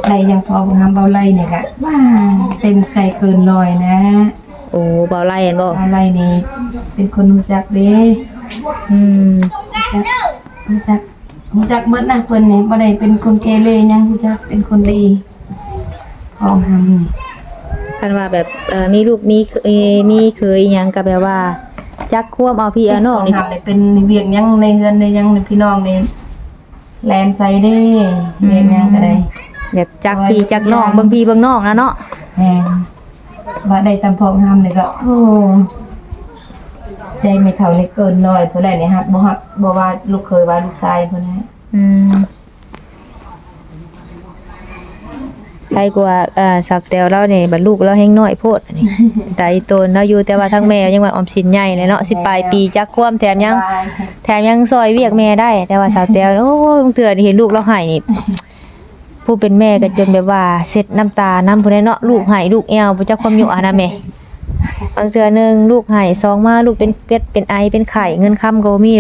ໄດ້ຫຍັງພໍບໍ່ງາມ ເບົາໄລນີ້ກະ ວ້າ ເຕັມໃຈເກີນຮ້ອຍນະ. ໂອ້ ເບົາໄລຫັ້ນບໍ່? ເບົາໄລນີ້ເປັນຄົນຮູ້ຈັກເດ້. ອືມ ຮູ້ຈັກ ຮູ້ຈັກ ຮູ້ຈັກເບິດນະ ເພິ່ນນີ້ບໍ່ໄດ້ເປັນຄົນເກເລຫຍັງ ຮູ້ຈັກເປັນຄົນດີ. ຂອງເຮົານີ້ ຄັນວ່າແບບ ເອີ ມີລູກມີ ເອີ ມີເຂີຍອີ່ຫຍັງກະແບບວ່າຈັກຄວາມເອົາພີ່ເອົານ້ອງນີ້ ຂອງເຮົານີ້ເປັນວຽກຫຍັງໃນເຮືອນໃນຫຍັງໃນພີ່ນ້ອງນີ້ ແລ່ນໃສ່ເດ້. ອືມ ວຽກຫຍັງກະໄດ້ ແບບຈັກພີ່ຈັກນ້ອງ ເບິ່ງພີ່ເບິ່ງນ້ອງນະເນາະ. ແມ່ນ ວ່າໄດ້ສຳເພາະງາມນີ້ກະ ໂອ້ ໃຈແມ່ເຖົ້ານີ້ເກີນຮ້ອຍພຸ້ນແຫຼະນີ້ ຮັກບໍ່ຮັກ ບໍ່ວ່າລູກເຂີຍວ່າລູກຊາຍພຸ້ນແຫຼະ. ອືມ ໃຄກວ່າ ເອີ ສາວແຕວລາວນີ້ ບັດລູກລາວແຮງນ້ອຍໂພດ ອັນນີ້ ຕາຍໂຕນລາວຢູ່ ແຕ່ວ່າທາງແມ່ຍັງວ່າອອມສິນໃຫຍ່ແຫຼະເນາະ ສິບປາຍປີ ຈັກຄວາມ ແຖມຍັງ ສະບາຍ ແຖມຍັງຊ່ອຍວຽກແມ່ໄດ້. ແຕ່ວ່າສາວແຕວ ໂອ້ຍ ບາງເທື່ອນີ້ເຫັນລູກລາວໄຫ້ນີ້ ຜູ້ເປັນແມ່ກະຈົນແບບວ່າເຊັດນ້ຳຕານຳພຸ້ນແຫຼະເນາະ ລູກໄຫ້ລູກແອວ ບໍ່ຈັກຄວາມຍຸຫັ້ນນະແມ່. ບາງເທື່ອໜຶ່ງລູກໄຫ້ ສອງມາລູກເປັນເປັດເປັນໄອເປັນໄຂ້ ເງິນຄຳກະບໍ່ມີ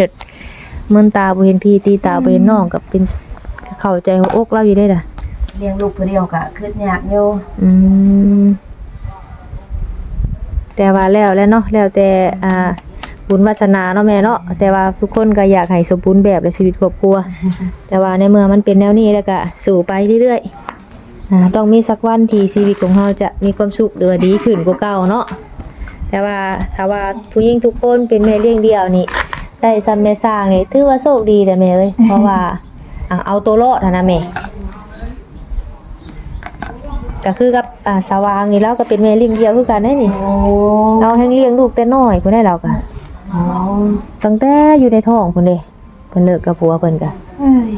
ເມີນຕາບໍ່ເຫັນພີ່ ຕີຕາບໍ່ເຫັນນ້ອງ ອືມ ກະເປັນ ກະເຂົ້າໃຈຫົວອົກລາວຢູ່ເດ້ລະ. ລ້ຽງລູກຜູ້ດຽວກະຄຶດຍາກຢູ່. ອືມ ແຕ່ວ່າແລ້ວແຫຼະເນາະ ແລ້ວແຕ່ ອ່າ ບຸນວາສະໜາເນາະແມ່ເນາະ. ແຕ່ວ່າທຸກຄົນກະຢາກໃຫ້ສົມບູນແບບ ແລະ ຊີວິດຄອບຄົວ ແຕ່ວ່າໃນເມື່ອມັນເປັນແນວນີ້ແລ້ວກະສູ້ໄປເລື້ອຍໆ. ອ່າ ຕ້ອງມີສັກວັນທີ່ຊີວິດຂອງເຮົາຈະມີຄວາມສຸກ ຫຼືວ່າດີຂຶ້ນກວ່າເກົ່າເນາະ. ແຕ່ວ່າຖ້າວ່າຜູ້ຍິງທຸກຄົນເປັນແມ່ລ້ຽງດຽວນີ້ ໄດ້ສ່ຳແມ່ຊ້າງນີ້ ຖືວ່າໂຊກດີແລ້ວແມ່ເອີຍ ເພາະວ່າ ອ່າ ເອົາໂຕລອດຫັ້ນນະແມ່. ກະຄືກັບ ອ່າ ສາວຫວ່າງນີ້ ລາວກະເປັນແມ່ລ້ຽງດຽວຄືກັນເດ້ນີ້. ໂອ້ ລາວແຮ່ງລ້ຽງລູກແຕ່ນ້ອຍພຸ້ນເດ້ ລາວກະ. ອໍ ຕັ້ງແຕ່ຢູ່ໃນທ້ອງພຸ້ນເດ້. ເພິ່ນເລີກກັບຜົວເພິ່ນກະ ເອີຍ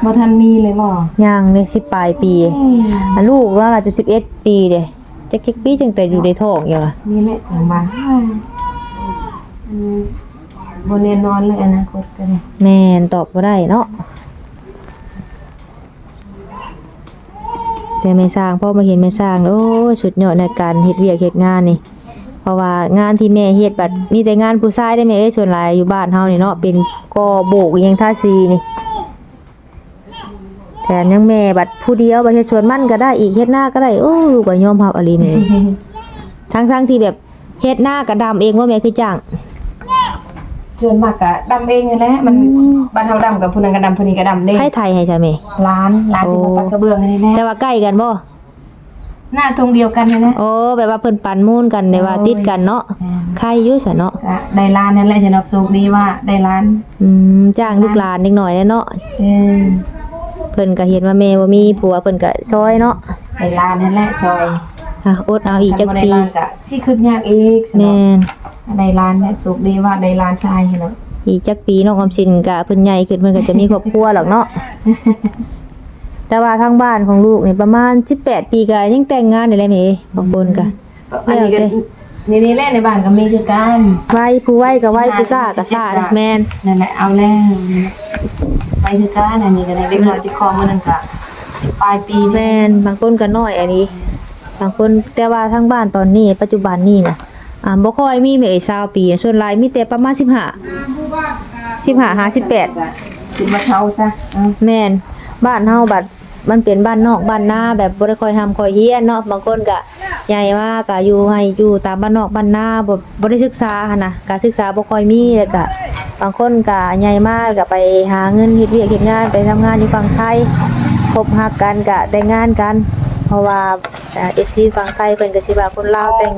ບໍ່ທັນມີເລີຍບໍ່? ຍັງເດ້ ສິບປາຍປີ. ເອີຍ ອັນລູກລາວອາຍຸສິບເອັດປີເດ້. ຈັກ ຈັກປີຈັ່ງແຕ່ຢູ່ໃນທ້ອງຢູ່ຫວາ? ນີ້ແຫຼະຈັ່ງວ່າ ເອີຍ ມັນບໍ່ແນ່ນອນເລີຍອະນາຄົດກະໄດ້. ແມ່ນ ຕອບບໍ່ໄດ້ເນາະ. ແຕ່ແມ່ຊ້າງ ພໍມາເຫັນແມ່ຊ້າງ ໂອ້ຍ ສຸດຍອດໃນການເຮັດວຽກເຮັດງານນີ້. ເພາະວ່າງານທີ່ແມ່ເຮັດບັດມີແຕ່ງານຜູ້ຊາຍເດ້ແມ່ເອີຍ. ສ່ວນຫຼາຍຢູ່ບ້ານເຮົານີ້ເນາະ ເປັນກໍ່ໂບກອີ່ຫຍັງທາສີນີ້ ແຖມຍັງແມ່ບັດຜູ້ດຽວ ບັດເຮັດສວນມັນກະໄດ້ອີກ ເຮັດນາກະໄດ້. ໂອ້ ລູກກະຍອມຮັບອີ່ຫຼີແມ່. ທັງໆທີ່ແບບ ເຮັດນາກະດຳເອງບໍ່ແມ່ ຄືຈ້າງ? ສ່ວນມາກກະດຳເອງຫັ້ນແຫຼະ. ມັນ ອືມ ບ້ານເຮົາດຳກະຜູ້ນັ້ນກະດຳ ຜູ້ນີ້ກະດຳເດ້. ໃຜໄຖໃຫ້ຊະແມ່? ຫຼານ ຫຼານທີ່ ໂອ້ ມາປັນກະເບື້ອງຫັ້ນແຫຼະ. ແຕ່ວ່າໃກ້ກັນບໍ່? ໜ້າທົ່ງດຽວກັນຫັ້ນແຫຼະ. ໂອ້ ແບບວ່າເພິ່ນປັນມູນກັນ ແບບວ່າ ໂອ້ຍ ຕິດກັນເນາະ. ແມ່ນ ໄຄຢູ່ຊະເນາະ. ກະໄດ້ຫຼານຫັ້ນແຫຼະຊະເນາະ ໂຊກດີວ່າໄດ້ຫຼານ. ອືມ ຈ້າງລູກຫຼານເດັກນ້ອຍແຫຼະເນາະ. ເອີ ເພິ່ນກະເຫັນວ່າແມ່ບໍ່ມີຜົວ ເພິ່ນກະຊ່ອຍເນາະ. ໄດ້ຫຼານຫັ້ນແຫຼະຊ່ອຍ. ອ່ະ ອົດເອົາອີກຈັກປີ ຄັນບໍ່ໄດ້ຫຼານກະຊິຄຶດຍາກອີກຊະເນາະ. ແມ່ນ ໄດ້ຫຼານແລ້ວ ໂຊກດີວ່າໄດ້ຫຼານຊາຍຫັ້ນເນາະ. ອີກຈັກປີນ້ອງອອມສິນກະເພິ່ນໃຫຍ່ຂຶ້ນ ເພິ່ນກະຈະມີຄອບຄົວແລ້ວເນາະ. ແຕ່ວ່າທາງບ້ານຂອງລູກນີ້ປະມານສິບແປດປີກະຍັງແຕ່ງງານໄດ້ແລ້ວແມ່ເອີຍ. ບາງຄົນກະ ອືມ ແລ້ວແຕ່ ອັນນີ້ກະ ນີ້ແຫຼະ ໃນບ້ານກະມີຄືກັນ. ໄວ ຜູ້ໄວກະໄວ ຜູ້ຊ້າກະຊ້າ. ແມ່ນ ນັ້ນແຫຼະ ເອົາແລ້ວ ໄວຄືກັນ. ອັນນີ້ກະໄດ້ເດັກນ້ອຍຕິດຄໍມື້ນັ້ນກະສິບປາຍປີ. ແມ່ນ ບາງຄົນກະນ້ອຍອັນນີ້ ບາງຄົນ. ແຕ່ວ່າທາງບ້ານຕອນນີ້ ປັດຈຸບັນນີ້ນະ ອ່າ ບໍ່ຄ່ອຍມີແມ່ເອີຍ ຊາວປີ ສ່ວນຫຼາຍມີແຕ່ປະມານສິບຫ້າ ສິບຫ້າຫາສິບແປດ. ຄືວ່າເຖົ້າຊະ. ແມ່ນ ບ້ານເຮົາບັດ ມັນເປັນບ້ານນອກບ້ານນາ ແບບບໍ່ໄດ້ຄ່ອຍຮ່ຳຄ່ອຍຮຽນເນາະ. ບາງຄົນກະໃຫຍ່ມາກະຢູ່ໃຫ້ຢູ່ຕາມບ້ານນອກບ້ານນາ ບໍ່ ບໍ່ໄດ້ສຶກສາຫັ້ນນະ ການສຶກສາບໍ່ຄ່ອຍມີ. ແລ້ວກະບາງຄົນກະໃຫຍ່ມາກະໄປຫາເງິນເຮັດວຽກເຮັດງານ ໄປທຳງານຢູ່ຝັ່ງໄທ ພົບຮັກກັນກະແຕ່ງງານກັນ. ເພາະວ່າ ອ່າ ເອັຟຊີຝັ່ງໄທເພິ່ນກະຊິວ່າຄົນລາວແຕ່ງ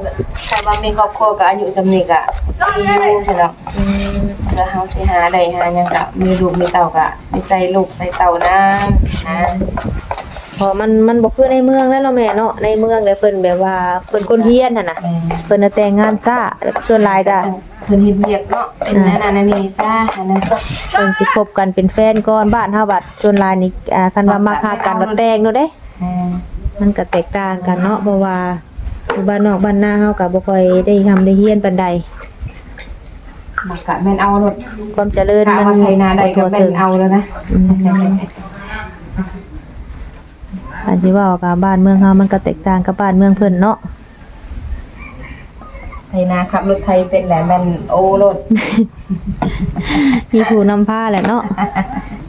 ຖ້າວ່າມີຄອບຄົວກະອາຍຸສ່ຳນີ້ກະດີຢູ່ຊັ້ນດອກ. ອືມ ເພື່ອເຮົາຊິຫາໄດ້ຫາຫຍັງກະມີລູກມີເຕົ້າກະໄດ້ໃສ່ລູກໃສ່ເຕົ້ານຳນະ. ເພາະມັນ ມັນບໍ່ຄືໃນເມືອງແລ້ວເນາະແມ່ເນາະ. ໃນເມືອງແລ້ວເພິ່ນແບບວ່າເພິ່ນຄົນຮຽນຫັ້ນນະ. ແມ່ນ ເພິ່ນນະແຕ່ງງານຊ້າ ສ່ວນຫຼາຍກະ ເພິ່ນເຮັດວຽກເນາະ ເປັນ ອ່າ ອັນນັ້ນອັນນີ້ຊະຫັ້ນນະ ເພິ່ນຊິຄົບກັນເປັນແຟນກ່ອນ. ບ້ານເຮົາບັດສ່ວນຫຼາຍນີ້ ອ່າ ຄັນວ່າມັກຮັກກັນບັດແຕ່ງໂລດເດ້. ເອີ ມັນກະແຕກຕ່າງກັນເນາະ ເພາະວ່າຢູ່ບ້ານນອກບ້ານນາເຮົາກະບໍ່ຄ່ອຍໄດ້ຮ່ຳໄດ້ຮຽນປານໃດ. ມັນກະແມ່ນເອົາໂລດ ຄວາມຈະເລີນ ຖ້າວ່າໄຖນາໄດ້ກະແມ່ນເອົາໂລດນະ. ອືມ ຄັນຊິເວົ້າກະບ້ານເມືອງເຮົາມັນກະແຕກຕ່າງກັບບ້ານເມືອງເພິ່ນເນາະ. ໄຖນາຂັບລົດໄຖເປັນແຫຼະແມ່ນໂອໂລດ ມີຜູ້ນຳພາແຫຼະເນາະ.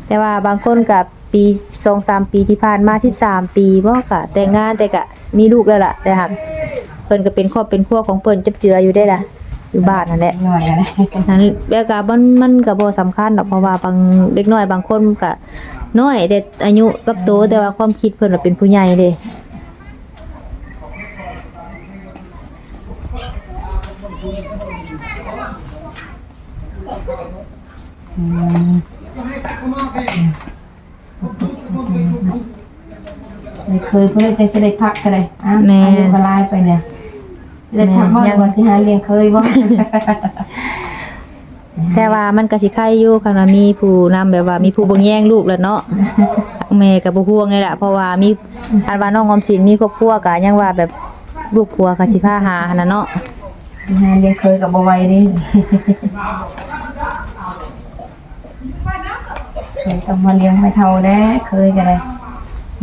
ແຕ່ວ່າບາງຄົນກະ ປີ ສອງສາມປີທີ່ຜ່ານມາ ສິບສາມປີບໍ ກະແຕ່ງງານ ແຕ່ກະມີລູກແລ້ວລະ ແຕ່ຫາກເພິ່ນກະເປັນຄອບເປັນຄົວຂອງເພິ່ນຈັບເຈືອຢູ່ເດ້ລະ ຢູ່ບ້ານຫັ້ນແຫຼະ ນ້ອຍແລ້ວ ຫັ້ນ ແລ້ວກະມັນ ມັນກະບໍ່ສຳຄັນດອກ ເພາະວ່າບາງ ເດັກນ້ອຍບາງຄົນກະນ້ອຍແຕ່ອາຍຸກັບໂຕ ແຕ່ວ່າຄວາມຄິດເພິ່ນວ່າເປັນຜູ້ໃຫຍ່ເດ້. ອືມ ເຄີຍເພິ່ນຈັ່ງຊິໄດ້ພັກກໍໄດ້ ອາ ແມ່ນ ອາຍຸກໍຫຼາຍໄປແລ້ວ ຊິໄດ້ພັກບໍ່ ແມ່ນ ຫຼືວ່າຊິຫາລ້ຽງເຄີຍບໍ່? ແຕ່ວ່າມັນກໍຊິໄຄຢູ່ ຄັນວ່າມີຜູ້ນຳ ແບບວ່າມີຜູ້ເບິ່ງແຍງລູກແລ້ວເນາະ ແມ່ກໍບໍ່ຫ່ວງເລີຍລະ ເພາະວ່າມີ ອັນວ່ານ້ອງອອມສິນມີຄອບຄົວກໍຍັງວ່າແບບລູກຜົວກໍຊິພາຫາຫັ້ນນະເນາະ ຊິຫາລ້ຽງເຄີຍກໍບໍ່ໄຫວເດ້ ເຄີຍຕ້ອງມາລ້ຽງແມ່ເຖົ້າແຫຼະ ເຄີຍກໍໄດ້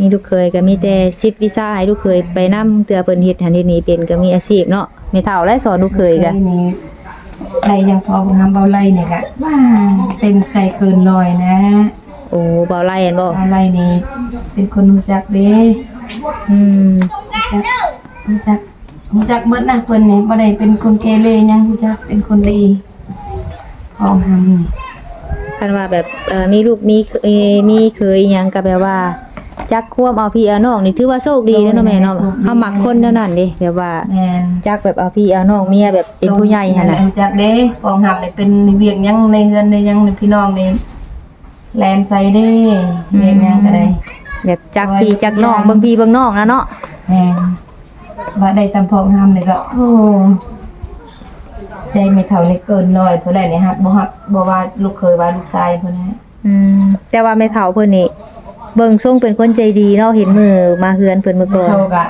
ມີລູກເຂີຍກໍມີແຕ່ສິດວິຊາໃຫ້ລູກເຂີຍໄປນຳ ເທື່ອເພິ່ນເຮັດຫັ້ນເຮັດນີ້ເປັນ ກໍມີອາຊີບເນາະ ແມ່ເຖົ້າແຫຼະສອນລູກເຂີຍກໍ ເຄີຍນີ້ໄດ້ຫຍັງພໍບໍ່ຫຳ ເບົາໄລນີ້ກະ ວ້າ ເຕັມໃຈເກີນຮ້ອຍນະ. ໂອ້ ເບົາໄລຫັ້ນບໍ? ເບົາໄລນີ້ເປັນຄົນຮູ້ຈັກເດ້. ອືມ ຮູ້ຈັກ ຮູ້ຈັກ ຮູ້ຈັກເບິດນະ ເພິ່ນນີ້ບໍ່ໄດ້ເປັນຄົນເກເລຫຍັງ ຮູ້ຈັກເປັນຄົນດີ ຂອງຫັ້ນ ຄັນວ່າແບບ ເອີ ມີລູກມີເຂີຍ ມີເຂີຍອີ່ຫຍັງກໍແບບວ່າ ຈັກຄວາມເອົາພີ່ເອົານ້ອງນີ້ ຖືວ່າໂຊກດີເດ້ເນາະແມ່ເນາະ ໂດຍ ໂຊກດີ ເຮົາມັກຄົນແນວນັ້ນເດ້ ແບບວ່າ ແມ່ນ ຈັກແບບເອົາພີ່ເອົານ້ອງເມຍແບບເປັນຜູ້ໃຫຍ່ຫັ້ນນະ ຮູ້ຈັກເດ້ ຂອງຫັ້ນນີ້ເປັນວຽກຫຍັງໃນເຮືອນໃນຫຍັງໃນພີ່ນ້ອງນີ້ ແລ່ນໃສ່ເດ້ ອືມ ວຽກຫຍັງກໍໄດ້ ແບບຈັກພີ່ຈັກນ້ອງ ເບິ່ງພີ່ເບິ່ງນ້ອງນະເນາະ ແມ່ນ ວ່າໄດ້ສຳພອກງາມນີ້ກໍ ໂອ້ ໃຈແມ່ເຖົ້ານີ້ເກີນຮ້ອຍພຸ້ນແຫຼະນີ້ ຮັກບໍ່ຮັກ ບໍ່ວ່າລູກເຂີຍວ່າລູກຊາຍພຸ້ນແຫຼະ ອືມ ແຕ່ວ່າແມ່ເຖົ້າເພິ່ນນີ້ ເບິ່ງຊົງເປັນຄົນໃຈດີເນາະ ເຫັນມື້ມາເຮືອນເພິ່ນມື້ກ່ອນ ແມ່ເຖົ້າກໍ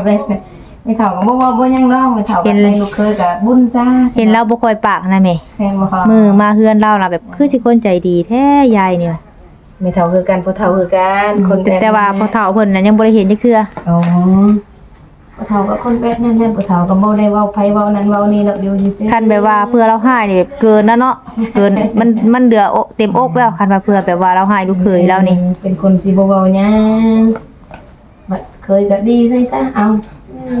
ແມ່ເຖົ້າກໍບໍ່ເວົ້າບໍ່ຫຍັງດອກ ແມ່ເຖົ້າກໍເຫັນ ໄດ້ລູກເຂີຍກໍບຸນຊະ ເຫັນລາວບໍ່ຄ່ອຍປາກນະແມ່ ແມ່ນບໍ່? ມື້ມາເຮືອນລາວລະແບບ ຄືຊິຄົນໃຈດີແທ້ຍາຍນີ້ ແມ່ເຖົ້າຄືກັນ ພໍ່ເຖົ້າຄືກັນ ອືມ ຄົນແບບ ແຕ່ວ່າພໍ່ເຖົ້າເພິ່ນນະຍັງບໍ່ໄດ້ເຫັນຈັກເທື່ອ ອໍ ພໍ່ເຖົ້າກໍຄົນແບບນັ້ນແຫຼະ ພໍ່ເຖົ້າກໍບໍ່ໄດ້ເວົ້າໃຜເວົ້ານັ້ນເວົ້ານີ້ດອກ ຢູ່ຊື່ໆ ຄັນແບບວ່າເພື່ອລາວຮ້າຍນີ້ແບບເກີນແລ້ວເນາະ ເກີນ ມັນ ມັນເຫຼືອອົກ ເຕັມອົກແລ້ວ ຄັນວ່າເພື່ອແບບວ່າລາວຮ້າຍລູກເຂີຍລາວນີ້ ເປັນຄົນຊິບໍ່ເວົ້າຫຍັງ ບັດເຂີຍກໍດີໃສ່ຊະ ເອົາ ເອີ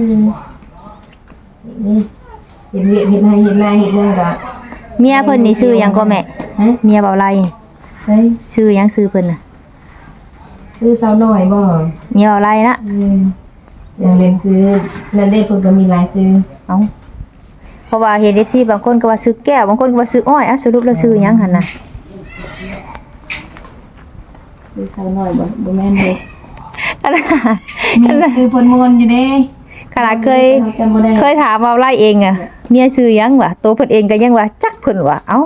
ນີ້ ເຮັດວຽກເຮັດໄຮ່ເຮັດນາເຮັດຫຍັງກໍ ເມຍເພິ່ນນີ້ຊື່ຫຍັງກໍແມ່? ຮະ? ເມຍເບົາໄລ ໃສ? ຊື່ຫຍັງຊື່ເພິ່ນນະ? ຊື່ສາວນ້ອຍບໍ? ເມຍເບົາໄລນະ? ອືມ ຍັງເປັນຊື່ນັ້ນເດ້ ເພິ່ນກໍມີຫຼາຍຊື່ ເອົ້າ ເພາະວ່າເຫັນເອັຟຊີບາງຄົນກໍວ່າຊື່ແກ້ວ ບາງຄົນກໍວ່າຊື່ອ້ອຍ ອະ ສະຫຼຸບແລ້ວຊື່ຫຍັງຫັ້ນນະ? ຊື່ສາວນ້ອຍບໍ? ບໍ່ແມ່ນເດ້ ອັນນັ້ນ ມີຊື່ເພິ່ນມ່ວນຢູ່ເດ້ ຂະໜາດເຄີຍ ເຮົາຈຳບໍ່ໄດ້ ເຄີຍຖາມເວົ້າໄລ່ເອງອະ ເມຍຊື່ຫຍັງວະ ໂຕເພິ່ນເອງກໍຍັງວ່າຈັກເພິ່ນວ່າ ເອົ້າ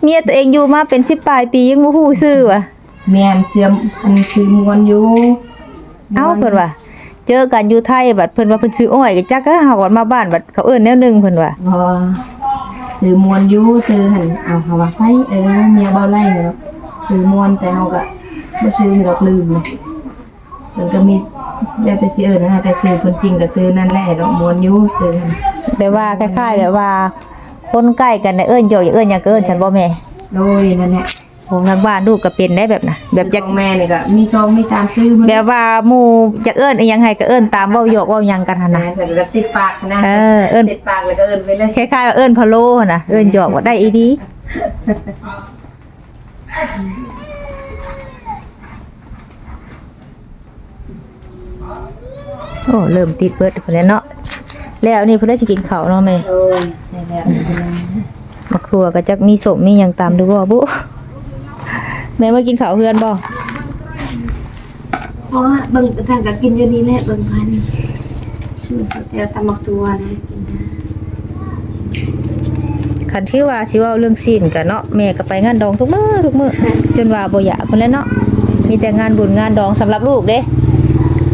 ເມຍຕົວເອງຢູ່ມາເປັນສິບປາຍປີຍັງບໍ່ຮູ້ຊື່ວະ ແມ່ນ ຊື່ ອັນ ຊື່ມ່ວນຢູ່ ເອົ້າ ມ່ວນ ເພິ່ນວ່າ ເຈີກັນຢູ່ໄທ ບັດເພິ່ນວ່າເພິ່ນຊື່ອ້ອຍ ກໍຈັກ ເຮົາກໍມາບ້ານ ບັດເຂົາເອີ້ນແນວໜຶ່ງ ເພິ່ນວ່າ ບໍ່ ຊື່ມ່ວນຢູ່ ຊື່ຫັ້ນ ເອົາ ເຮົາວ່າໃຜ ເອີ ເມຍເບົາໄລ່ເນາະ ຊື່ມ່ວນ ແຕ່ເຮົາກໍບໍ່ຊື່ດອກ ລືມເລີຍ ເພິ່ນກໍມີ ແລ້ວແຕ່ຊິເອີ້ນນະ ແຕ່ຊື່ເພິ່ນຈິງກໍຊື່ນັ້ນແຫຼະ ດອກ ມ່ວນຢູ່ຊື່ຫັ້ນ ແບບວ່າຄ້າຍໆແບບວ່າ ຄົນໃກ້ກັນນະ ເອີ້ນຫຍອກ ຢາກເອີ້ນຫຍັງກໍເອີ້ນ ຊັ້ນບໍ່ແມ່? ໂດຍ ນັ້ນແຫຼະ ໂອ້ ທາງບ້ານລູກກໍເປັນໄດ໋ແບບນະ ແບບຢາກ ຂອງແມ່ນີ້ກໍມີສອງມີສາມຊື່ ແບບວ່າໝູ່ຢາກເອີ້ນອີ່ຫຍັງໃຫ້ກໍເອີ້ນຕາມ ເວົ້າຫຍອກເວົ້າຫຍັງກັນຫັ້ນນະ ແມ່ນ ເພິ່ນກໍຕິດປາກນະ ເອີ ເອີ້ນ ຕິດປາກແລ້ວກໍເອີ້ນໄປເລີຍ ຄ້າຍໆວ່າເອີ້ນພະໂລ້ຫັ້ນນະ ເອີ້ນຫຍອກວ່າໄດ້ອີ່ດີ. ໂອ້ ເລີ່ມຕິດເບິດພຸ້ນແຫຼະເນາະ ແລ້ວນີ້ເພິ່ນໄດ້ຊິກິນເຂົ້າເນາະແມ່ ໂອ້ຍ ໃຊ່ແລ້ວ ໝາກຖົ່ວກໍຈັກມີສົ້ມມີຫຍັງຕຳຢູ່ບໍ່ບຸ ແມ່ມາກິນເຂົ້າເຮືອນບໍ່? ບໍ່ ເບິ່ງຈັງກໍກິນຢູ່ນີ້ແຫຼະ ເບິ່ງພັນ ຊື້ສະແຕວຕຳໝາກຖົ່ວນະ ກິນນະ ຄັນຖືວ່າຊິເວົ້າເລື່ອງຊີ້ນກະເນາະ ແມ່ກໍໄປງານດອງທຸກມື້ ທຸກມື້ ຈົນວ່າບໍ່ຢາກພຸ້ນແຫຼະເນາະ ມີແຕ່ງານບຸນງານດອງສຳລັບລູກເດ້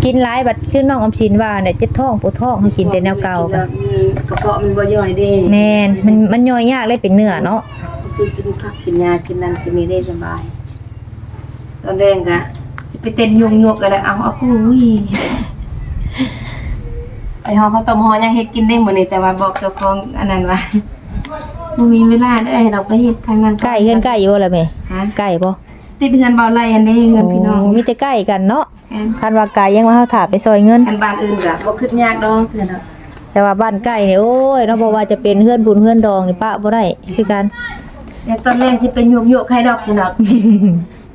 ກິນຫຼາຍບັດຄືນ້ອງອອມສິນວ່າແຫຼະ ເຈັບທ້ອງປວດທ້ອງ ເຮົາກິນແຕ່ແນວເກົ່າ ກິນແລ້ວ ອືມ ກະເພາະມັນບໍ່ຍ່ອຍເດ້ ແມ່ນ ມັນ ມັນຍ່ອຍຍາກເລີຍ ເປັນເນື້ອເນາະ ຄືກິນຜັກກິນຫຍ້າ ກິນນັ້ນກິນນີ້ໄດ້ສະບາຍ ຕອນແລງກະຊິໄປເຕັ້ນຍົກໆກໍໄດ້ ເອົາ ເອົາ ໂອ້ຍ ໄປຫໍ່ເຂົ້າຕົ້ມຫໍ່ຫຍັງເຮັດກິນເດ້ມື້ນີ້ ແຕ່ວ່າບອກເຈົ້າຂອງອັນນັ້ນວ່າ ບໍ່ມີເວລາເດີ ໃຫ້ເຮົາໄປເຮັດທາງນັ້ນ ໃກ້ ເຮືອນໃກ້ຢູ່ບໍ່ລະແມ່? ຮະ? ໃກ້ບໍ່? ຕິດເຮືອນບ່າວໄຫຼຫັ້ນເດ້ ເຮືອນພີ່ນ້ອງ ໂອ້ ມີແຕ່ໃກ້ກັນເນາະ. ແມ່ນ ຄັນວ່າໄກຍັງວ່າເຮົາຖ້າໄປຊ່ອຍເງິນ ຄັນບ້ານອື່ນກໍບໍ່ຄິດຍາກດອກເທື່ອເນາະ. ແຕ່ວ່າບ້ານໃກ້ນີ້ ໂອ້ຍເນາະ ບໍ່ວ່າຈະເປັນເຮືອນບຸນເຮືອນດອງນີ້ປະບໍ່ໄດ້ຄືກັນ. ແຕ່ຕອນແລງຊິໄປຍົກໆໃຫ້ດອກຊິເນາະ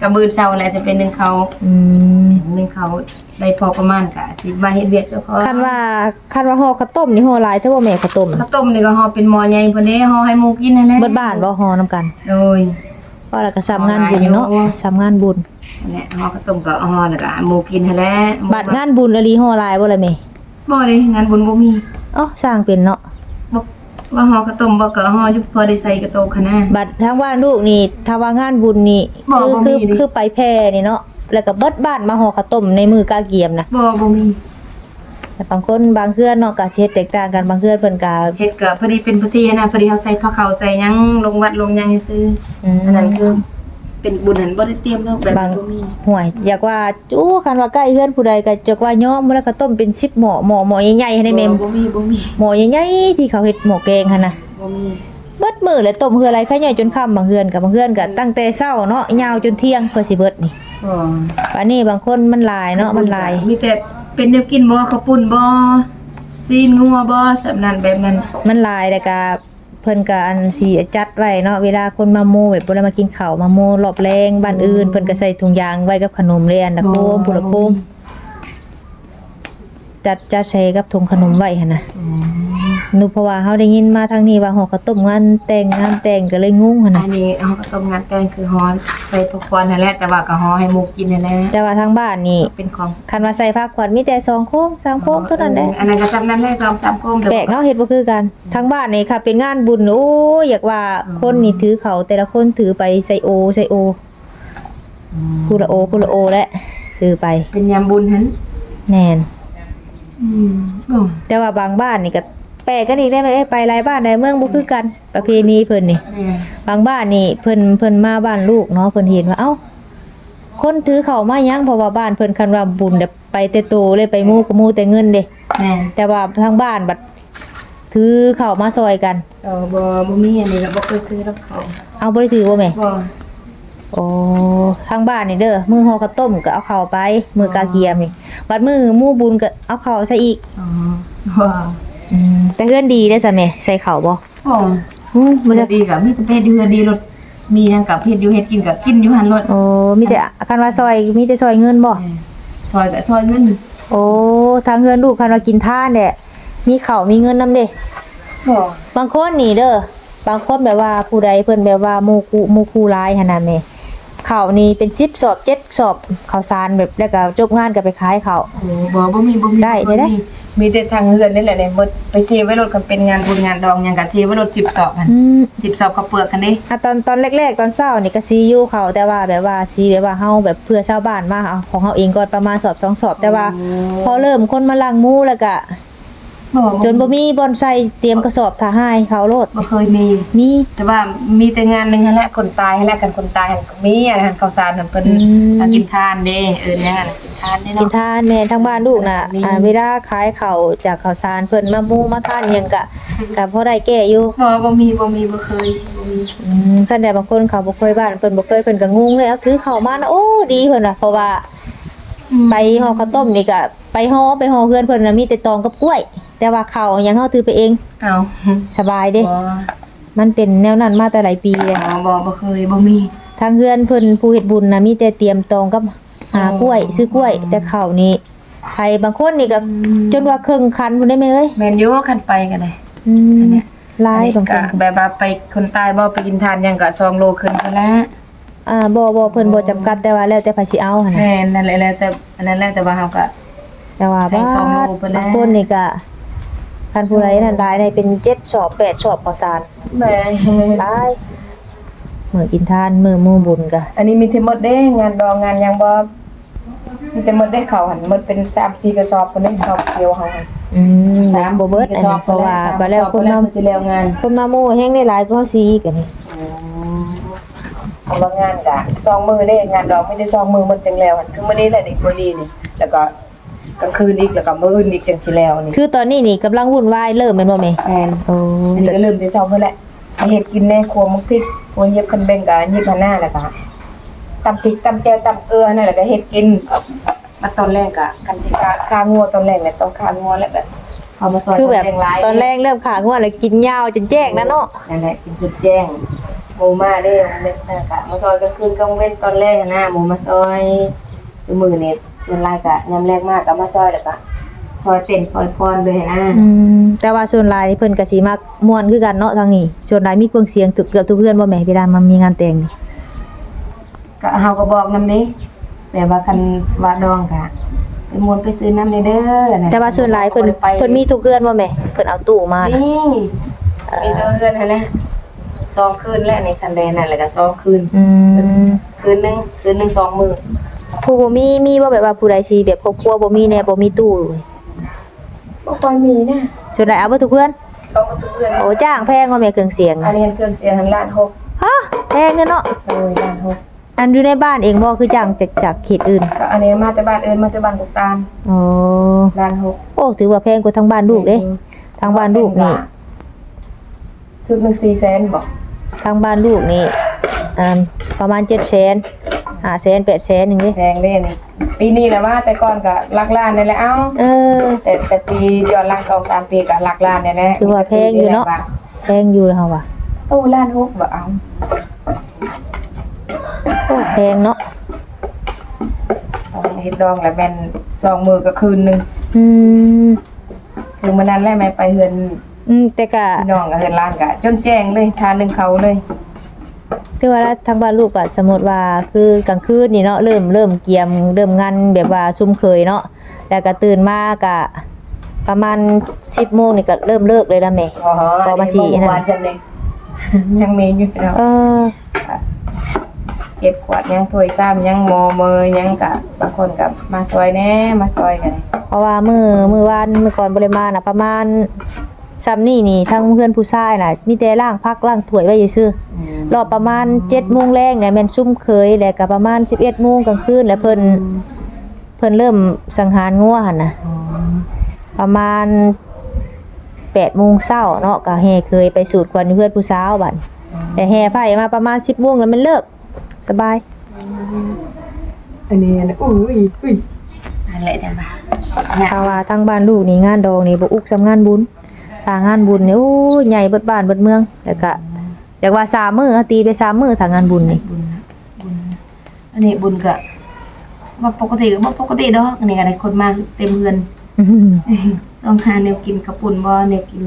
ກະມື້ເຊົ້າແຫຼະຊິໄປໜຶ້ງເຂົ້າ. ອືມ ໜຶ້ງເຂົ້າໄດ້ພໍປະມານກະຊິມາເຮັດວຽກເຈົ້າຂອງ. ຄັນວ່າ ຄັນວ່າຫໍ່ເຂົ້າຕົ້ມນີ້ຫໍ່ຫຼາຍແທ້ບໍ່ແມ່ ເຂົ້າຕົ້ມ? ເຂົ້າຕົ້ມນີ້ກໍຫໍ່ເປັນໝໍ້ໃຫຍ່ພຸ້ນເດ້ ຫໍ່ໃຫ້ໝູ່ກິນຫັ້ນແຫຼະ. ເບິດບ້ານບໍ່ຫໍ່ນຳກັນ? ໂດຍ. ພໍແລ້ວກໍສ່ຳງານບຸນເນາະ ສ່ຳງານບຸນ. ຫັ້ນແຫຼະ ຫໍ່ເຂົ້າຕົ້ມກໍຫໍ່ແລ້ວກໍໃຫ້ໝູ່ກິນຫັ້ນແຫຼະ. ບາດງານບຸນອີ່ຫຼີຫໍ່ຫຼາຍບໍ່ລະແມ່? ບໍ່ເດ້ ງານບຸນບໍ່ມີ. ເອົ້າ ຊ່າງເປັນເນາະ. ບໍ່ ວ່າຫໍ່ເຂົ້າຕົ້ມບໍ່ ກໍຫໍ່ຢູ່ ພໍໄດ້ໃສ່ກະໂຕກຫັ້ນນະ. ບັດທາງບ້ານລູກນີ້ ຖ້າວ່າງານບຸນນີ້ ບໍ່ ຄື ບໍ່ມີ ຄື ເດ້ ຄືໄປແຜ່ນີ້ເນາະ ແລ້ວກໍເບິດບ້ານມາຫໍ່ເຂົ້າຕົ້ມໃນມື້ກະກຽມນະ. ບໍ່ ບໍ່ມີ. ແຕ່ບາງຄົນບາງເຮືອນເນາະ ກໍຊິເຮັດແຕກຕ່າງກັນ ບາງເຮືອນເພິ່ນກໍເຮັດກໍພໍດີເປັນພິທີຫັ້ນນະ ພໍດີເຮົາໃສ່ຜ້າຂາວໃສ່ຫຍັງລົງວັດລົງຫຍັງຊື່ໆ. ອືມ ອັນນັ້ນຄືເປັນບຸນຫັ້ນບໍ່ໄດ້ຕຽມດອກ ແບບ ບາງ ບໍ່ມີ. ຫ້ວຍ ຢາກວ່າ ໂອ້ ຄັນວ່າໃກ້ເຮືອນຜູ້ໃດກໍຈັກວ່າຍອມ ມື້ລະເຂົ້າຕົ້ມເປັນສິບໝໍ້ ໝໍ້ ໝໍ້ໃຫຍ່ໆຫັ້ນນະແມ່. ບໍ່ ບໍ່ມີ ບໍ່ມີ. ໝໍ້ໃຫຍ່ໆທີ່ເຂົາເຮັດໝໍ້ແກງຫັ້ນນະ. ບໍ່ມີ. ເບິດມື້ແຫຼະ ຕົ້ມເຮືອໄຫຼໄຄຍ່ອຍຈົນຄ່ຳ ບາງເຮືອນກໍ ບາງເຮືອນກໍ ອືມ ຕັ້ງແຕ່ເຊົ້າເນາະ ຍາວຈົນທ່ຽງເພື່ອຊິເບິດນີ້. ອໍ ບາດນີ້ບາງຄົນມັນຫຼາຍເນາະ ມັນຫຼາຍ ມີແຕ່ເປັນແນວກິນບໍ່ ເຂົ້າປຸ້ນບໍ່ ຊີ້ນງົວບໍ່ ສ່ຳນັ້ນແບບນັ້ນ. ມັນຫຼາຍແລ້ວກໍ ເພິ່ນກໍອັນຊິຈັດໄວ້ເນາະ ເວລາຄົນມາໝູ່ ແບບບໍ່ໄດ້ມາກິນເຂົ້າ ມາໝູ່ຮອບແລງບ້ານອື່ນ ເພິ່ນກໍໃສ່ຖົງຢາງໄວ້ກັບຂະໜົມເລີຍ ອັນລະໂຄມ ບໍ່ ຜູ້ລະໂຄມ ບໍ່ມີ ຈັດ ຈັດໃສ່ກັບຖົງຂະໜົມໄວ້ຫັ້ນນະ. ອືມ ເພາະວ່າເຮົາໄດ້ຍິນມາທາງນີ້ວ່າຫໍ່ເຂົ້າຕົ້ມງານແຕ່ງ ງານແຕ່ງ ກໍເລີຍງົງຫັ້ນນະ. ອັນນີ້ຫໍ່ເຂົ້າຕົ້ມງານແຕ່ງຄືຫໍ່ໃສ່ພາຂວັນຫັ້ນແຫຼະ ແຕ່ວ່າກໍຫໍ່ໃຫ້ໝູ່ກິນຫັ້ນແຫຼະ. ແຕ່ວ່າທາງບ້ານນີ້ ເປັນຂອງ ຄັນວ່າໃສ່ພາຂວັນມີແຕ່ສອງໂຄມ ສາມໂຄມເທົ່ານັ້ນແຫຼະ. ເອີ ອັນນັ້ນກໍສ່ຳນັ້ນແຫຼະ ສອງສາມໂຄມ ແຕ່ ແປກເນາະ ເຮັດບໍ່ຄືກັນ. ທາງບ້ານນີ້ ຄັນເປັນງານບຸນ ໂອ້ຍ ຢາກວ່າ ອືມ ຄົນນີ້ຖືເຂົ້າ ແຕ່ລະຄົນຖືໄປໃສ່ໂອ ໃສ່ໂອ ອືມ ຜູ້ລະໂອ ຜູ້ລະໂອແຫຼະ ຖືໄປ ເປັນຍາມບຸນຫັ້ນ. ແມ່ນ. ອືມ ແຕ່ວ່າບາງບ້ານນີ້ກໍແປກກັນອີກເດ້ ໄປຫຼາຍບ້ານຫຼາຍເມືອງບໍ່ຄືກັນ ປະເພນີເພິ່ນນີ້. ແມ່ນ. ບາງບ້ານນີ້ເພິ່ນ ເພິ່ນມາບ້ານລູກເນາະ ເພິ່ນເຫັນວ່າ ເອົ້າ ຄົນຖືເຂົ້າມາຫຍັງ ເພາະວ່າບ້ານເພິ່ນ ຄັນວ່າບຸນແບບ ໄປແຕ່ໂຕເລີຍ ໄປໝູ່ກໍໝູ່ແຕ່ເງິນເດ້. ແມ່ນ. ແຕ່ວ່າທາງບ້ານບັດຖືເຂົ້າມາຊ່ອຍກັນ. ເອີ ບໍ່ ບໍ່ມີ ອັນນີ້ກໍບໍ່ເຄີຍຖືດອກເຂົ້າ. ເອົາ ບໍ່ໄດ້ຖືບໍ່ແມ່? ບໍ່. ໂອ້ ທາງບ້ານນີ້ເດີ ມື້ຫໍ່ເຂົ້າຕົ້ມກໍເອົາເຂົ້າໄປ ມື້ກະກຽມນີ້. ອໍ ບັດມື້ໝູ່ບຸນກໍເອົາເຂົ້າໃສ່ອີກ. ອໍ ບໍ່. ອືມ ແຕ່ເຮືອນດີເດ້ຊະແມ່ ໃສ່ເຂົ້າບໍ່? ບໍ່. ອືມ ບໍ່ຈັກ ເຮືອນດີກໍມີແຕ່ເຮັດຢູ່ເຮືອນດີໂລດ ມີຫຍັງກໍເຮັດຢູ່ ເຮັດກິນກໍກິນຢູ່ຫັ້ນໂລດ. ໂອ້ ມີແຕ່ ຄັນວ່າຊ່ອຍ ມີແຕ່ຊ່ອຍເງິນບໍ່? ແມ່ນ. ຊ່ອຍກໍຊ່ອຍເງິນ. ໂອ້ ທາງເຮືອນລູກ ຄັນວ່າກິນທານແຫຼະ ມີເຂົ້າມີເງິນນຳເດ້. ບໍ່. ບາງຄົນນີ້ເດີ ບາງຄົນແບບວ່າຜູ້ໃດເພິ່ນແບບວ່າໝູ່ຄູ່ ໝູ່ຄູ່ຫຼາຍຫັ້ນນະແມ່ ເຂົ້ານີ້ເປັນສິບສອບ ເຈັດສອບ ເຂົ້າສານແບບ ແລ້ວກໍຈົບງານກໍໄປຂາຍເຂົ້າ. ໂອ້ ບໍ່ ບໍ່ມີ ບໍ່ມີ ໄດ້ ບໍ່ເຄີຍ ເດ້ ມີ ມີແຕ່ທາງເຮືອນນີ້ແຫຼະນີ້ ໝົດ ໄປເຊໄວ້ໂລດ ຄັນເປັນງານບຸນງານດອງຫຍັງກໍເຊໄວ້ໂລດ ສິບສອບຫັ້ນ. ອືມ ສິບສອບເຂົ້າເປືອກຫັ້ນເດ້. ອາ ຕອນ ຕອນແລກໆ ຕອນເຊົ້ານີ້ກໍຊີຢູ່ເຂົ້າ ແຕ່ວ່າແບບວ່າຊີແບບວ່າເຮົາແບບເພື່ອຊາວບ້ານມາ ເອົາຂອງເຮົາເອງກ່ອນ ປະມານສອບສອງສອບ. ແຕ່ວ່າ ໂອ້ ພໍເລີ່ມຄົນມາລັກໝູແລ້ວກໍ ບໍ່ ຈົນບໍ່ມີບ່ອນໃສ່ ຕຽມກະສອບຖ້າໃຫ້ເຂົາໂລດ. ບໍ່ເຄີຍມີ. ມີ ແຕ່ວ່າມີແຕ່ງານໜຶ່ງຫັ້ນແຫຼະ ຄົນຕາຍຫັ້ນແຫຼະ ຄັນຄົນຕາຍຫັ້ນມີ ອັນນັ້ນເຂົ້າສານຫັ້ນເພິ່ນ ອືມ ກິນທານເດ້ ເອີ້ນຫຍັງຫັ້ນ ກິນທານເດ້ເນາະ. ກິນທານ ແມ່ນ ທາງບ້ານລູກນະ ມີ ອ່າ ເວລາຂາຍເຂົ້າຈາກເຂົ້າສານເພິ່ນມາໝູມາທານຫຍັງກະ ກະພໍໄດ້ແກ້ຢູ່. ບໍ່ ບໍ່ມີ ບໍ່ມີ ບໍ່ເຄີຍ ບໍ່ມີ. ອືມ ຊັ້ນແຫຼະ ບາງຄົນເຂົາບໍ່ເຄີຍບ້ານ ເພິ່ນບໍ່ເຄີຍ ເພິ່ນກະງົງເລີຍ ເອົາຖືເຂົ້າມານະ ໂອ້ ດີເພິ່ນວ່າ ເພາະວ່າ ອືມ ໄປຫໍ່ເຂົ້າຕົ້ມນີ້ກະ ໄປຫໍ່ ໄປຫໍ່ເຮືອນເພິ່ນນະ ມີແຕ່ຕອງກັບກ້ວຍ ແຕ່ວ່າເຂົ້າຫຍັງເຮົາຖືໄປເອງ. ເອົາ ສະບາຍເດ້. ບໍ່ ມັນເປັນແນວນັ້ນມາແຕ່ຫຼາຍປີແລ້ວ. ອໍ ບໍ່ ບໍ່ເຄີຍ ບໍ່ມີ. ທາງເຮືອນເພິ່ນ ຜູ້ເຮັດບຸນນະ ມີແຕ່ຕຽມຕອງກັບຫາກ້ວຍ ຊື້ກ້ວຍ. ອໍ ແຕ່ເຂົ້ານີ້ ໃຜບາງຄົນນີ້ກໍ ອືມ ຈົນວ່າເຄິ່ງຄັນພຸ້ນເດ້ແມ່ເອີຍ. ແມ່ນຢູ່ ຄັນໄປກໍໄດ້. ອືມ ອັນເນີ້ຍ ຫຼາຍ ບາງຄົນກໍແບບວ່າໄປຄົນຕາຍບໍ່ ໄປກິນທານຫຍັງກໍສອງໂລຂຶ້ນພຸ້ນແຫຼະ. ອ່າ ບໍ່ ບໍ່ ເພິ່ນບໍ່ຈຳກັດ ອໍ ແຕ່ວ່າແລ້ວແຕ່ໃຜຊິເອົາຫັ້ນນະ. ແມ່ນ ນັ້ນແຫຼະ ແລ້ວແຕ່ ອັນນັ້ນແຫຼະ ແຕ່ວ່າເຮົາກໍ ແຕ່ວ່າ ບາງຄົນນີ້ກໍ ຄັນຜູ້ໃດນັ້ນຫຼາຍໄດ້ເປັນເຈັດສອບແປດສອບເຂົ້າສານ. ແມ່ນ ຫຼາຍ ມື້ກິນທານ ມື້ໝູ່ບຸນກໍ ອັນນີ້ມີແຕ່ໝົດເດ້ ງານດອງງານຫຍັງບໍ່ ມີແຕ່ໝົດເດ້ ເຂົ້າຫັ້ນໝົດເປັນສາມສີ່ກະສອບພຸ້ນເດ້ ເຂົ້າກ່ຽວເຮົາ. ອືມ ຍັງບໍ່ເບິດອັນນີ້ ເພາະວ່າບາດແລ້ວຄົນມາ ຄົນມາໝູ່ແຮງໄດ້ຫຼາຍກວ່າເຮົາຊິອີກອັນນີ້. ອໍ ເພາະວ່າງານກະສອງມື້ເດ້ ງານດອງມີແຕ່ສອງມື້ໝົດຈຶ່ງແລ້ວ ຄືມື້ນີ້ແຫຼະນີ້ ມື້ນີ້ນີ້ ແລ້ວກໍກາງຄືນອີກ ແລ້ວກໍມື້ອື່ນອີກຈຶ່ງຊິແລ້ວນີ້. ຄືຕອນນີ້ນີ້ກຳລັງວຸ້ນວາຍເລີ່ມແມ່ນບໍ່ແມ່? ແມ່ນ. ໂອ້ ອັນນີ້ກໍເລີ່ມແຕ່ເຊົ້າພຸ້ນແຫຼະ ໄປເຮັດກິນແດ່ ຄົວໝາກພິກ ຄົວຫຍິບຄັນແບ່ງກໍຫຍິບຫັ້ນນະ ແລ້ວກໍຕ ຕຳພິກຕຳແຈ່ວຕຳເກືອນັ້ນແຫຼະ ກໍເຮັດກິນ. ມາຕອນແລງກໍ ຄັນຊິຂ້າ ຂ້າງົວຕອນແລງແຫຼະ ຕ້ອງຂ້າງົວແຫຼະ ແບບເຮົາມາຊ່ອຍ ຄືແບບຕອນແລງຫຼາຍ ຕອນແລງເລີ່ມຂ້າງົວແລ້ວ ກິນຍາວຈົນແຈ້ງນັ້ນເນາະ. ນັ້ນແຫຼະ ກິນຈົນແຈ້ງ ໝູມາເດ້ ແລ້ວກໍມາຊ່ອຍກາງຄືນກາງເວັນ ຕອນແລງຫັ້ນນະ ໝູມາຊ່ອຍ. ຊຸມື້ນີ້ສ່ວນຫຼາຍກໍຍາມແລງມາກໍມາຊ່ອຍ ແລ້ວກໍຊ່ອຍເຕັ້ນຊ່ອຍຟ້ອນເລີຍຫັ້ນນະ. ອືມ ແຕ່ວ່າສ່ວນຫຼາຍເພິ່ນກໍຊິມັກມ່ວນຄືກັນເນາະ ທາງນີ້. ສ່ວນຫຼາຍມີເຄື່ອງສຽງເກືອບທຸກເຮືອນບໍ່ແມ່ ເວລາມາມີງານແຕ່ງນີ້? ກະເຮົາກໍບອກນຳເດ້ ແບບວ່າຄັນວ່າດອງກະໄປມ່ວນໄປຊື່ນນຳແດ່ເດີ. ແຕ່ວ່າສ່ວນຫຼາຍເພິ່ນ ເພິ່ນມີທຸກເຮືອນບໍ່ແມ່ ເພິ່ນເອົາຕູ້ມານະ? ມີ ມີສອງເຮືອນຫັ້ນແຫຼະ ສອງຄືນແຫຼະ ໃນຄັນແດນນັ້ນແຫຼະກະສອງຄືນ. ອືມ ຄືນໜຶ່ງ ຄືນໜຶ່ງສອງມື້. ຜູ້ບໍ່ມີ ມີບໍ່ ແບບວ່າຜູ້ໃດທີ່ແບບຄອບຄົວບໍ່ມີແດ່ ບໍ່ມີຕູ້? ບໍ່ຄ່ອຍມີນະ ສ່ວນໃຫຍ່ເອົາເບິດທຸກເຮືອນ. ເອົາເບິດທຸກເຮືອນ. ໂອ້ ຈ້າງແພງບໍ່ແມ່ເຄື່ອງສຽງ? ອັນນີ້ເຄື່ອງສຽງຫັ້ນລ້ານຫົກ. ຮະ ແພງເດີເນາະ. ໂດຍ ລ້ານຫົກ. ອັນຢູ່ໃນບ້ານເອງບໍ່ ຄືຈ້າງຈາກ ຈາກເຂດອື່ນ? ກໍອັນນີ້ມາແຕ່ບ້ານອື່ນ ມາແຕ່ບ້ານກົກຕານ. ອໍ ລ້ານຫົກ. ໂອ້ ຖືວ່າແພງກວ່າທາງບ້ານລູກເດ້. ແພງຢູ່. ທາງບ້ານລູກນີ້ ຊຸດໜຶ່ງສີ່ແສນບໍ? ທາງບ້ານລູກນີ້ ອ່າ ປະມານເຈັດແສນ ຫ້າແສນ ແປດແສນໜຶ່ງເດ້. ແພງເດ້ນີ້. ປີນີ້ລະວ່າ ແຕ່ກ່ອນກໍຫຼັກລ້ານນີ້ແຫຼະ. ເອົ້າ ເອີ ແຕ່ ແຕ່ປີຍ້ອນຫຼັງສອງສາມປີກໍຫຼັກລ້ານນີ້ແຫຼະ. ຖືວ່າແພງຢູ່ເນາະ. ແພງຢູ່ເຮົາວ່າ. ໂອ້ ລ້ານຫົກບໍ? ເອົ້າ ໂອ້ ແພງເນາະ. ເຮັດດອງລະແມ່ນສອງມື້ກໍຄືນໜຶ່ງ. ອືມ ຄືມື້ນັ້ນແຫຼະແມ່ໄປເຮືອນ ອືມ ແຕ່ກະ ພີ່ນ້ອງ ເຮືອນຫຼານກະຈົນແຈ້ງເລີຍ ທາໜຶ່ງເຂົ້າເລີຍ. ຖືວ່າທາງບ້ານລູກກະ ສົມມຸດວ່າຄືກາງຄືນນີ້ເນາະ ເລີ່ມ ເລີ່ມກຽມ ເລີ່ມງັນແບບວ່າຊຸມເຄີຍເນາະ ແລ້ວກະຕື່ນມາກະປະມານສິບໂມງນີ້ກະເລີ່ມເລີກເລີຍລະແມ່. ອໍ ພໍມາຊິອັນນັ້ນ ຍັງມີຢູ່ເນາະ. ເອີ ເກັບຂວດຫຍັງ ຖ້ວຍຊາມຫຍັງ ໝໍ້ເມີຫຍັງ ກະບາງຄົນກະມາຊ່ອຍແດ່ ມາຊ່ອຍກັນ. ເພາະວ່າມື້ ມື້ວານ ມື້ກ່ອນບໍ່ໄດ້ມານະ ປະມານ ຊ່ຳນີ້ນີ້ ທາງເຮືອນຜູ້ຊາຍນະ ມີແຕ່ລ້າງຜັກລ້າງຖ້ວຍໄວ້ຊື່ໆ. ອືມ ລອບປະມານເຈັດໂມງແລງນີ້ແມ່ນຊຸມເຄີຍ ແລ້ວກະປະມານສິບເອັດໂມງກາງຄືນ ແລ້ວເພິ່ນ ອືມ ເພິ່ນເລີ່ມສັງຫານງົວຫັ້ນນະ. ອໍ ປະມານແປດໂມງເຊົ້າເນາະ ກະແຫ່ເຄີຍໄປສູດຄວັນຢູ່ເຮືອນຜູ້ສາວບັດ. ອໍ ແຕ່ແຫ່ໄຟມາປະມານສິບໂມງແລ້ວແມ່ນເລີກ ສະບາຍ. ອືມ ອັນນີ້ ອັນ ອຸ້ຍ ອຸ້ຍ ອັນແຫຼະຈັ່ງວ່າ ເພາະວ່າທາງບ້ານລູກນີ້ ງານດອງນີ້ບໍ່ອຸກສ່ຳງານບຸນ. ຖ້າງານບຸນນີ້ ໂອ້ຍ ໃຫຍ່ເບິດບ້ານເບິດເມືອງ ແລ້ວກະ ອືມ ຈັກວ່າສາມມື້ ເຮົາຕີໄປສາມມື້ ຖ້າງານບຸນນີ້. ບຸນນະ ບຸນນະ ອັນນີ້ບຸນກະວ່າປົກກະຕິ ກະບໍ່ປົກກະຕິດອກ. ອັນນີ້ກະໄດ້ຄົນມາເຕັມເຮືອນ. ອືມ ຕ້ອງຫາແນວກິນ ເຂົ້າປຸ້ນບໍ່ ແນວກິນ.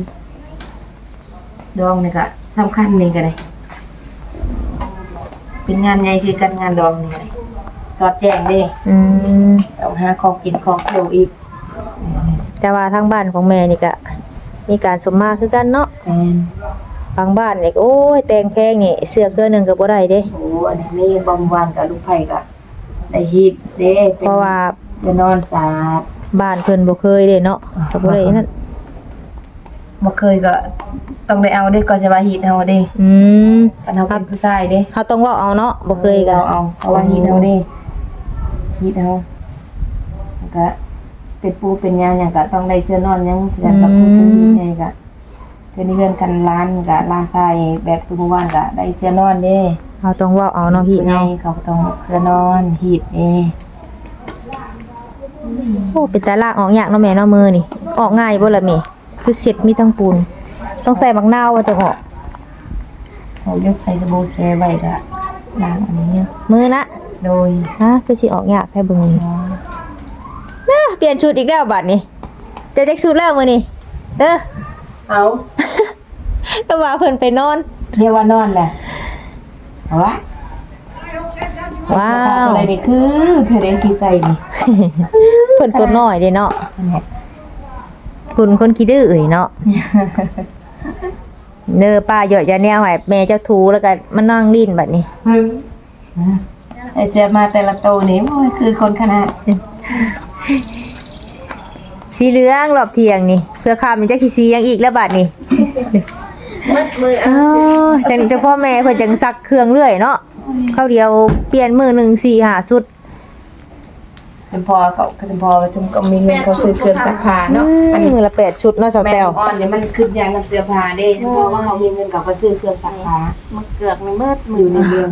ດອງນີ້ກະສຳຄັນ ນີ້ກະໄດ້ ເປັນງານໃຫຍ່ຄືກັນ ງານດອງນີ້ກະໄດ້ ສອດແຈ້ງເດ້. ອືມ ຕ້ອງຫາຂອງກິນຂອງຂຽວອີກ. ແຕ່ວ່າທາງບ້ານຂອງແມ່ນີ້ກະມີການສົມມາຄືກັນເນາະ. ແມ່ນ ບາງບ້ານນີ້ ໂອ້ຍ ແຕ່ງແພງນີ້ ເສື້ອເຄືອໜຶ່ງກະບໍ່ໄດ້ເດ້. ໂອ້ ອັນນີ້ບາງບ້ານກະລູກໃພ້ກະ ໄດ້ຮີດເດ້ ເພາະວ່າເສື້ອນອນສາດ ບ້ານເພິ່ນບໍ່ເຄີຍເດ້ເນາະ ກໍບໍ່ໄດ້ນັ້ນ. ບໍ່ເຄີຍກໍຕ້ອງໄດ້ເອົາເດ້ ກໍຈະວ່າຮີດເຮົາເດ້. ອືມ ຄັນເຮົາເປັນຜູ້ຊາຍເດ້ ເຮົາຕ້ອງເວົ້າເອົາເນາະ ບໍ່ເຄີຍກໍເວົ້າເອົາ ເພາະວ່າຮີດເຮົາເດ້ ຮີດເຮົາ. ແລ້ວກໍເປັນປູເປັນຍາຫຍັງກໍຕ້ອງໄດ້ເສື້ອນອນຫຍັງ ຄືກັນກັບຜູ້ເຄີຍຮີດໃຫຍ່ກໍ ເປັນເຮືອນກັນຫຼານກະຫຼານຊາຍ ແບບຄືມື້ວານກະໄດ້ເສື້ອນອນເດ້. ເຮົາຕ້ອງເວົ້າເອົາເນາະ ຮີດເຮົາ ເຂົາກໍຕ້ອງເສື້ອນອນ ຮີດເດ້. ໂອ້ ເປັນຕາລ້າງອອກຍາກເນາະແມ່ເນາະ ມືນີ້. ອອກງ່າຍບໍ່ລະແມ່? ຄືເຊັດມີທັງປູນ. ຕ້ອງໃສ່ໝາກນາວວ່າຈັ່ງອອກ. ເອົາຢົດໃສ່ສະບູແຊ່ໄວ້ກະລ້າງອັນນີ້. ມືນະ? ໂດຍ. ຮະ ຄືຊິອອກຍາກແທ້ເບິ່ງນີ້. ອໍ ນະ ປ່ຽນຊຸດອີກແລ້ວບາດນີ້. ເຈົ້າຈັກຊຸດແລ້ວມື້ນີ້? ເອີ ເອົາ ກໍວ່າເພິ່ນໄປນອນ. ດຽວວ່ານອນແຫຼະ. ເອົາວະ. ວ້າວ ເສື້ອຜ້າຕົວໃດນີ້ຄື ເພິ່ນເອງຊິໃສ່ນີ້ ເພິ່ນຕົວນ້ອຍເດ້ເນາະ. ເພິ່ນຄົນຂີ້ດື້ເອີຍເນາະ. ເດີ ປ້າຢອດຢາແນວໃຫ້ແມ່ເຈົ້າຖູ ແລ້ວກໍມານັ່ງຫຼິ້ນບັດນີ້. ໃສ່ເສື້ອມາແຕ່ລະໂຕນີ້ ໂອ້ຍ ຄືຄົນຂະໜາດ. ສີເຫຼືອງລອບທ່ຽງນີ້ ເພື່ອຄ່ຳນີ້ຈັກຊິສີຫຍັງອີກແລ້ວບາດນີ້. ໝົດມື້ເອົາ ອໍ ຈັ່ງ ຈັ່ງພໍ່ແມ່ເພິ່ນຈັ່ງຊັກເຄື່ອງເລື້ອຍເນາະ. ຄາວດຽວປ່ຽນມື້ໜຶ່ງສີ່ຫ້າຊຸດ. ຈຳພໍເຂົາ ຈຳພໍວ່າຈຸມກໍມີເງິນເຂົາຊື້ເຄື່ອງຊັກຜ້າເນາະ. ອືມ ມື້ລະແປດຊຸດເນາະ ສາວແຕ້ວ. ແມ່ລູກອ່ອນນີ້ມັນຄິດຫຍັງນຳເສື້ອຜ້າເດ້. ເພາະວ່າເຂົາມີເງິນເຂົາກໍຊື້ເຄື່ອງຊັກຜ້າ. ໝົດເກືອກນີ້ໝົດມື້ນີ້ເລື່ອງ.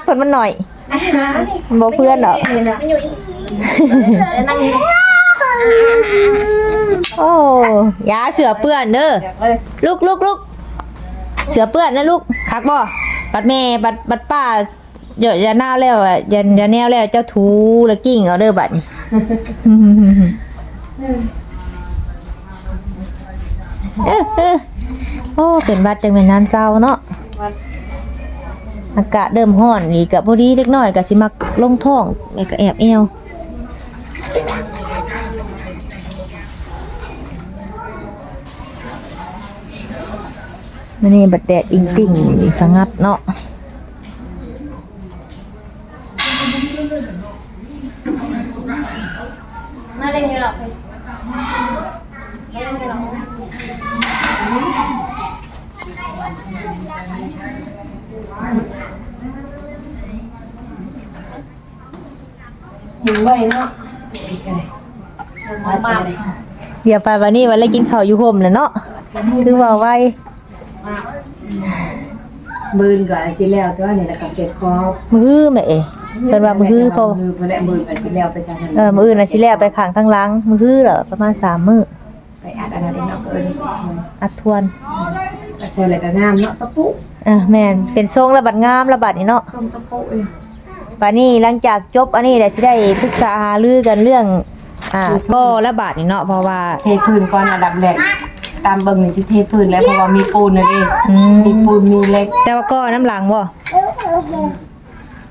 ກເພິ່ນມັນໜ້ອຍ ບໍ່ເພື່ອນດອກ. ໂອ້ ຢ່າເສື້ອເປື້ອນເດີ. ລຸກ ລຸກ ລຸກ ເສື້ອເປື້ອນນະລູກ. ຄັກບໍ່? ບັດແມ່ ບັດ ບັດປ້າ ຢ່າ ຢ່າໜາວແລ້ວ ຢ່າ ຢ່າແນວແລ້ວ ເຈົ້າຖູແລ້ວກິ້ງເອົາເດີບັດນີ້. ເອີ ເອີ ໂອ້ ເປັນຫວັດຈັ່ງແມ່ນນານເຊົາເນາະ. ອາກາດເລີ່ມຮ້ອນນີ້ກະພໍດີ ເດັກນ້ອຍກະຊິມັກລົງທ້ອງ ແລ້ວກະແອບແອວ. ມື້ນີ້ບັດແດດອິງຕິ່ງສະຫງັດເນາະ. ມາເຫຼັ້ນຢູ່ດອກ ມາເຫຼັ້ນຢູ່ດອກ. ເຫັນໄວເນາະ ດຽວໄປວັນນີ້ວັນໄດ້ກິນເຂົ້າຢູ່ຮົ່ມແລ້ວເນາະ ຖືວ່າໄວ. ມື້ອື່ນກໍອາດຊິແລ້ວຕົວນີ້ ແລ້ວກໍເກັບຂອງ ມື້ຮືແມ່ເອ ເພິ່ນວ່າມື້ຮື ເພາະມື້ພຸ້ນແຫຼະ ມື້ອື່ນກໍຊິແລ້ວໄປທາງນັ້ນ ເອີ ມື້ອື່ນອາດຊິແລ້ວໄປຂ້າງທາງຫຼັງ ມື້ຮືລະປະມານສາມມື້. ໄປອັດອັນນັ້ນອີກເນາະ ເອີ້ນອັດທວນ ອັດໃສ່ແລ້ວກໍງາມເນາະ ຕະປຸ. ເອີ ແມ່ນ ເປັນຊົງລະບັດງາມລະບັດນີ້ເນາະ ຊົງຕະປຸ. ບາດນີ້ຫຼັງຈາກຈົບອັນນີ້ແລ້ວ ຊິໄດ້ປຶກສາຫາລືກັນເລື່ອງ ອ່າ ກໍ່ລະບາດນີ້ເນາະ ເພາະວ່າເທພື້ນກ່ອນອັນດັບແລກ. ຕາມເບິ່ງນີ້ຊິເທພື້ນແລ້ວ ເພາະວ່າມີປູນແລ້ວເດ້. ອືມ ມີປູນມີເຫຼັກ ແຕ່ວ່າກໍ່ນຳຫຼັງບໍ່?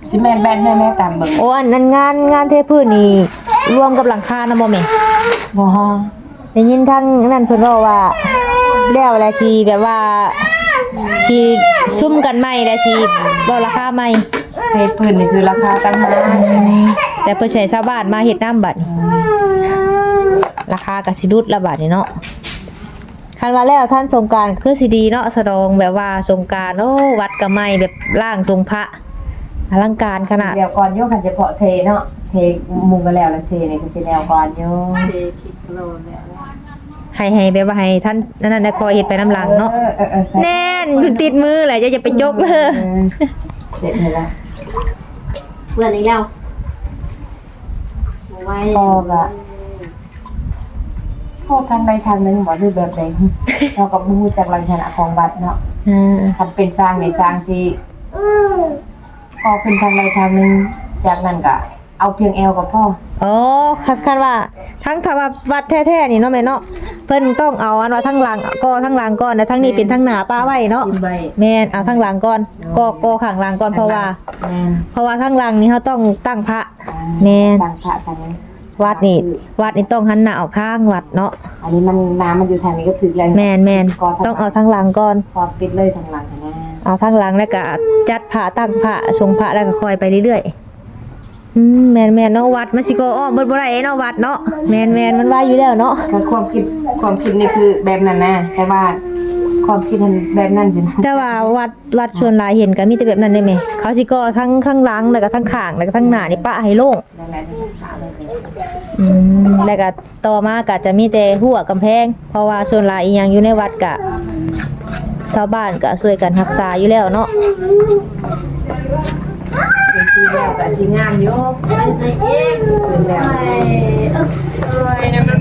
ຊິແມ່ນແບບນັ້ນແຫຼະ ຕາມເບິ່ງ. ໂອ້ ອັນ ອັນງານ ງານເທພື້ນນີ້ລວມກັບຫຼັງຄານຳບໍ່ແມ່? ບໍ່. ໄດ້ຍິນທາງນັ້ນເພິ່ນເວົ້າວ່າ ແລ້ວແຫຼະ ຊິແບບວ່າ ຊິຊຸມກັນໃໝ່ ແລ້ວຊິເວົ້າລາຄາໃໝ່. ເທພື້ນນີ້ຄືລາຄາຕ່າງຫາກ ອືມ ແຕ່ເພິ່ນໃຫ້ຊາວບ້ານມາເຮັດນຳບັດນີ້ ອືມ ລາຄາກໍຊິຫຼຸດລະບັດນີ້ເນາະ. ຄັນວ່າແລ້ວທັນສົງການຄືຊິດີເນາະ ສະດອງແບບວ່າສົງການ. ໂອ້ ວັດກໍໃໝ່ ແບບລ້າງສົງພະ ອະລັງການຂະໜາດ. ແລ້ວກ່ອນຢູ່ ຄັນສະເພາະເທເນາະ ເທມຸງກໍແລ້ວ ແລ້ວເທນີ້ກໍຊິແລ້ວກ່ອນຢູ່ ເທຄິດໂລແລ້ວ ໃຫ້ ໃຫ້ແບບວ່າໃຫ້ທັນນັ້ນນະ ຄ່ອຍເຮັດໄປນຳຫຼັງເນາະ. ເອີ ເອີ ເອີ ແນ່ນ ຕິດມືແຫຼະ ຢ່າ ຢ່າໄປຈົກເລີຍ. ເອີ ເຮັດໃຫ້ລະ ເປື້ອນອີກແລ້ວ ບໍ່ໄຫວ ພໍກໍ ພໍທາງໃດທາງໜຶ່ງບໍ່ ຫຼືແບບໃດ ເຮົາກໍບໍ່ຮູ້ຈັກລັກສະນະຂອງວັດເນາະ. ເອີ ຄັນເປັນຊ່າງນີ້ ຊ່າງຊິ ກໍຂຶ້ນທາງໃດທາງໜຶ່ງ ຈາກນັ້ນກໍເອົາພຽງແອວກໍພໍ. ອໍ ຄັນ ຄັນວ່າທາງ ຖ້າວ່າວັດແທ້ໆນີ້ເນາະແມ່ເນາະ ເພິ່ນຕ້ອງເອົາອັນວ່າທາງຫຼັງ ກໍ່ທາງຫຼັງກ່ອນ ແລ້ວທາງນີ້ເປັນທາງໜ້າປະໄວ້ເນາະ. ແມ່ນ ເອົາທາງຫຼັງກ່ອນ ກໍ່ ກໍ່ຂ້າງຫຼັງກ່ອນ ເພາະວ່າ ແມ່ນ ເພາະວ່າທາງຫຼັງນີ້ເຮົາຕ້ອງຕັ້ງພະ. ອ່າ ແມ່ນ ຕັ້ງພະທາງນີ້ ວັດນີ້ ວັດນີ້ຕ້ອງຫັນໜ້າອອກທາງວັດເນາະ. ອັນນີ້ມັນ ນ້ຳມັນຢູ່ທາງນີ້ກໍຖືກແລ້ວ. ແມ່ນໆ ຕ້ອງເອົາທາງຫຼັງກ່ອນ ຄອບປິດເລີຍທາງຫຼັງຫັ້ນນະ. ເອົາທາງຫຼັງ ແລ້ວກໍຈັດພະ ຕັ້ງພະ ສົງພະ ແລ້ວກໍຄ່ອຍໄປເລື້ອຍໆ. ອືມ ແມ່ນໆ ເນາະ ວັດມັນຊິກໍອ້ອມເບິດບໍ່ໄດ້ເນາະ ວັດເນາະ. ແມ່ນໆ ມັນໄວຢູ່ແລ້ວເນາະ. ຄືຄວາມຄິດ ຄວາມຄິດນີ້ຄືແບບນັ້ນນະ ແຕ່ວ່າຄວາມຄິດຫັ້ນແບບນັ້ນ. ແຕ່ວ່າວັດ ວັດສ່ວນຫຼາຍເຫັນກໍມີແຕ່ແບບນັ້ນເດ້ແມ່. ເຂົາຊິກໍ່ທັງ ທັງຫຼັງ ແລ້ວກໍທັງຂ້າງ ແລ້ວກໍທັງໜ້ານີ້ປະໃຫ້ໂລ່ງ. ອືມ ແລ້ວກໍຕໍ່ມາກໍຈະມີແຕ່ຮົ້ວກຳແພງ ເພາະວ່າສ່ວນຫຼາຍອີ່ຫຍັງຢູ່ໃນວັດກະ ຊາວບ້ານກະຊ່ວຍກັນຮັກສາຢູ່ແລ້ວເນາະ. ເປັນທີ່ແລ້ວກະຊິງາມຢູ່ ໄປໃສ່ອີກ ຂຶ້ນແລ້ວ.